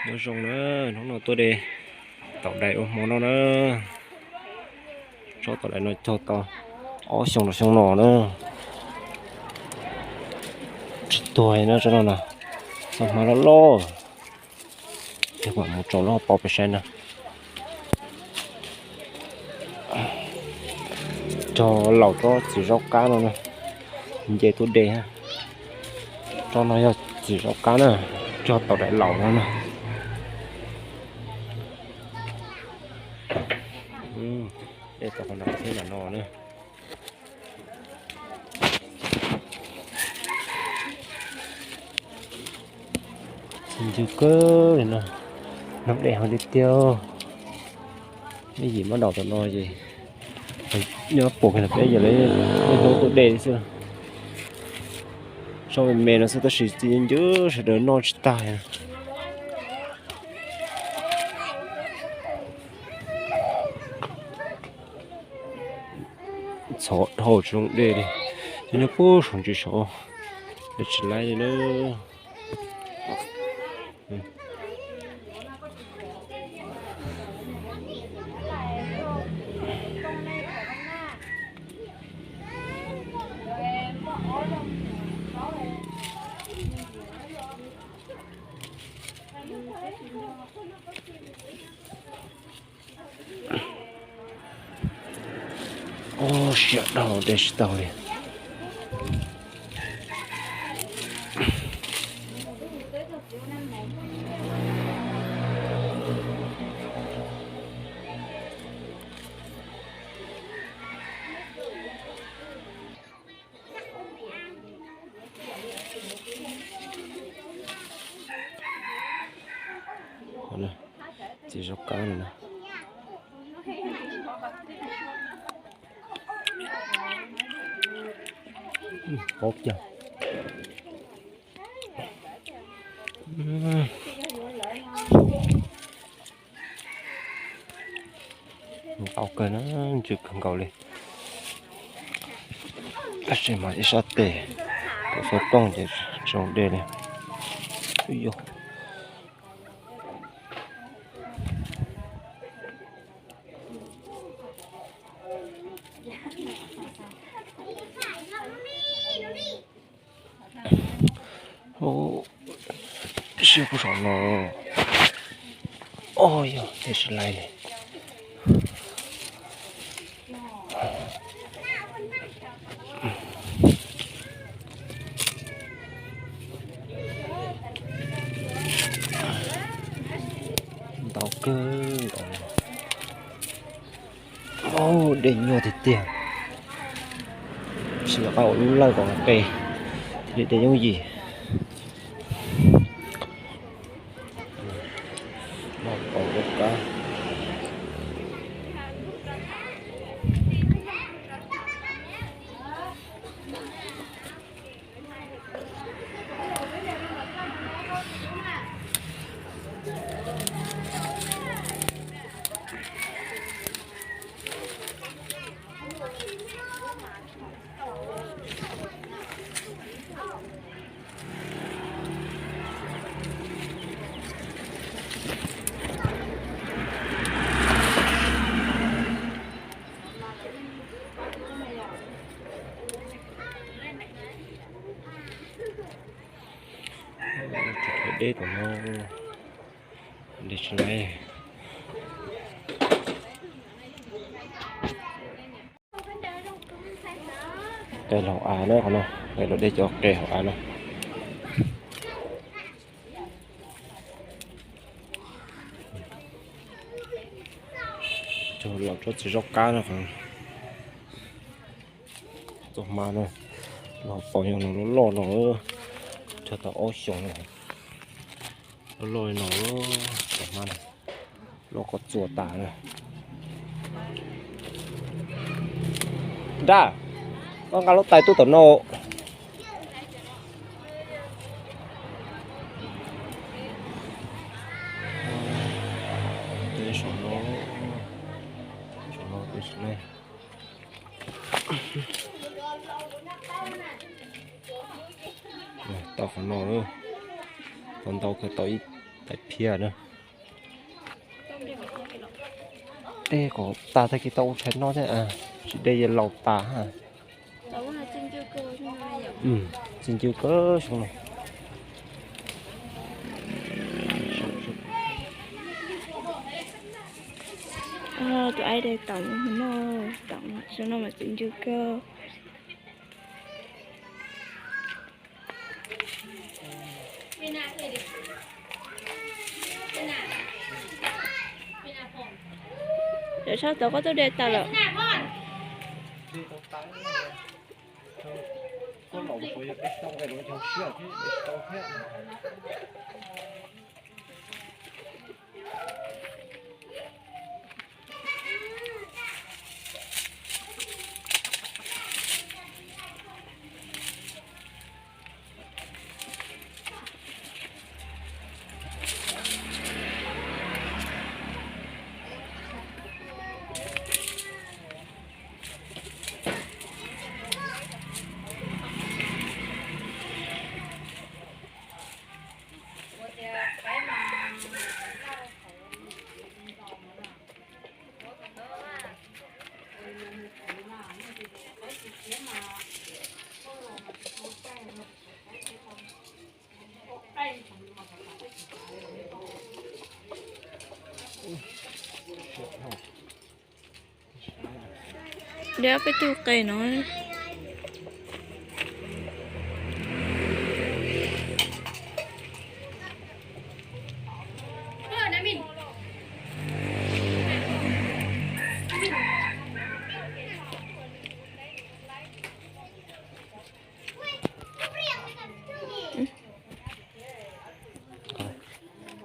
Nyob zoo na, hnub no tuaj de taum dais ua hmo noj na. Tsob taum dais no cog tau ob xyoo los xyoo no na. Tsis tuag na tsob no na, txoj hmab loj loj. Ces mam mus tsaus lub hauv paus pem saib na. Cog laus tsob txiv zaub qab no na, nce tuaj de. Tsob no yog txiv zaub qab na, cog taum dais laus no na. De tau qhov no thiab no na. Txi ncw kawg li no, noj dej ho tiag tiag. Ib yim mab daum tom no ces nyob puas kiag los peb yawg lawv niaj hnub tuaj de xwb. Tsob me me no xwb tab sis txi ncw sawv daws noj tsis tag. Txhov dhau tsis zoo dej li, nyob puag saum ntsis saud, de tsis laib li na. Ub, siab dhau de tsis tau li. Txiv zaub qab no na. Paub kiag. Ntau kawg na, ntsws kawg nkaus li. Tab sis mas ib sab tes, tus xov tooj ces tsis zoo dej li. Yog siab puag saum no. Oj yog tej tsis laib li. Ntau kawg nkaus li. Dej nyuaj tiag tiag. Sim rov qab ua lub lawj kom qe, thiaj li dej yooj yim. Noj tau lub kab. Deb tom no, deb tsis laib. Qe los av na, qhov no qe los deb cov qe hauv av no. Cog los tsob txiv zaub qab no, txoj hmab no, los pom yog no loj loj no, cog tau ob xyoos no, loj loj li no, cov hmab no loj kom txuas tas na. Nraj, koj nqa lub tais tuaj tom no. Tej saum no, saum no tej saum no. Tau qhov no, tau ntau kawg, tau ib Tais phiab na. Dej kom tas tag kis tau ua tshais noj thiab, tsis dej yuav laus tas ha. Txi ncw kawg xyoo no. Tus aib de taum no, taum xyoo no mas txi ncw kawg. Yawm Saub tau koj tub de tas lawm. De ob peb tug qe no.